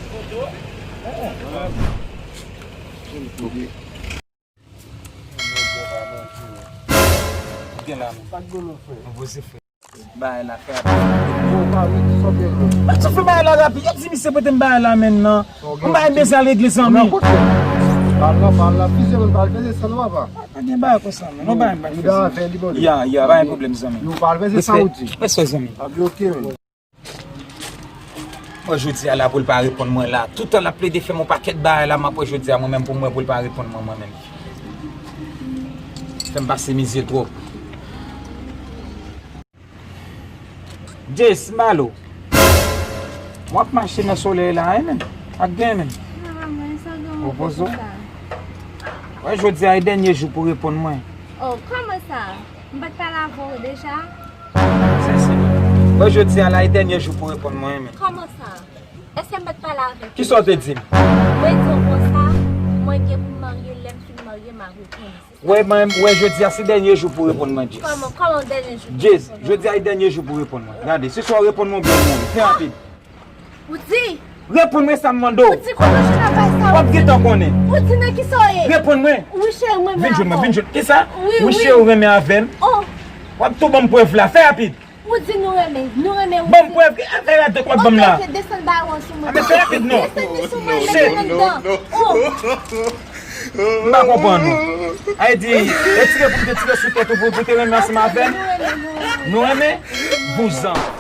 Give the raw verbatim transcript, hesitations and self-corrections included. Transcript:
Gen la, men. Sa k gen non, frè? Mwen poze, frè. Bagay la fè rapid. Yo, pa vle di sa w gen non. Mwen tou fè bagay la rapid. Yo di misye pote m bagay la menm nan. Sa w gen? M bagay bezwen al regle, zanmi. Nan kote? Pal nan, pal nan. Plizyè moun pral peze san non, papa. Pa gen bagay konsa, men. Non, bagay m pa fè, zanmi. Ya, ya, pa gen pwoblèm, zanmi. Yo, pral peze sa w di. Respè, zanmi. A, byen, oke, men. Mwen jodi a la pou l pa reponn mwen la. Toutan l ap plede fè m yon pakèt bagay la, m ap wè jodi a mwen menm pou mwen pou l pa reponn mwen, mwen menm. Fè m pase mizè twòp. Jess, Malo. W ap mache nan solèy la, wi, men. Ak gen, men. Opozo. Wè, jodi a e dènye jou pou reponn mwen. Oh, kòman sa? M pa t pale avè w deja? Sesi. Bon, jodi a la e dènye jou pou reponn mwen, men. Kòman sa? Èske m pa t pale avèk ou? Kisa w te di m? Mwen di w konsa, mwen gen pou m marye, lè m fin marye, m a reponn. Wè, mwen, wè, jodi a se dènye jou pou reponn mwen, Jess. Kòman, kòman dènye jou pou Jess, reponn mwen? Jodi a e dènye jou pou reponn mwen. Gade, se swa w reponn mwen oubyen w mouri. Fè rapid. Ou di? Reponn mwen sa m mande w. Ou di kote w jwenn bagay sa? W ap gentan konnen. Ou di nan kisa w ye? Reponn mwen. Wi, cheri, mwen renmen avè w. Vin jwenn mwen, vin jwenn. Kisa? Wi, wi. Wi, cheri, ou renmen avè m? Oh. W ap tou ban m prèv la. Fè rapid. Ou di nou renmen, nou renmen, ou di. Ban m prèv. Fè rapid, de kwak ban m la. Ok, ok, desann bawon sou mwen. A, men fè rapid non. Desann li sou mwen, met li anndan. Oh. M pa konprann ou. A, e di, retire pou m te tire sou tèt ou pou, pou te renmen ansanm avè m. Nou renmen? Vouzan.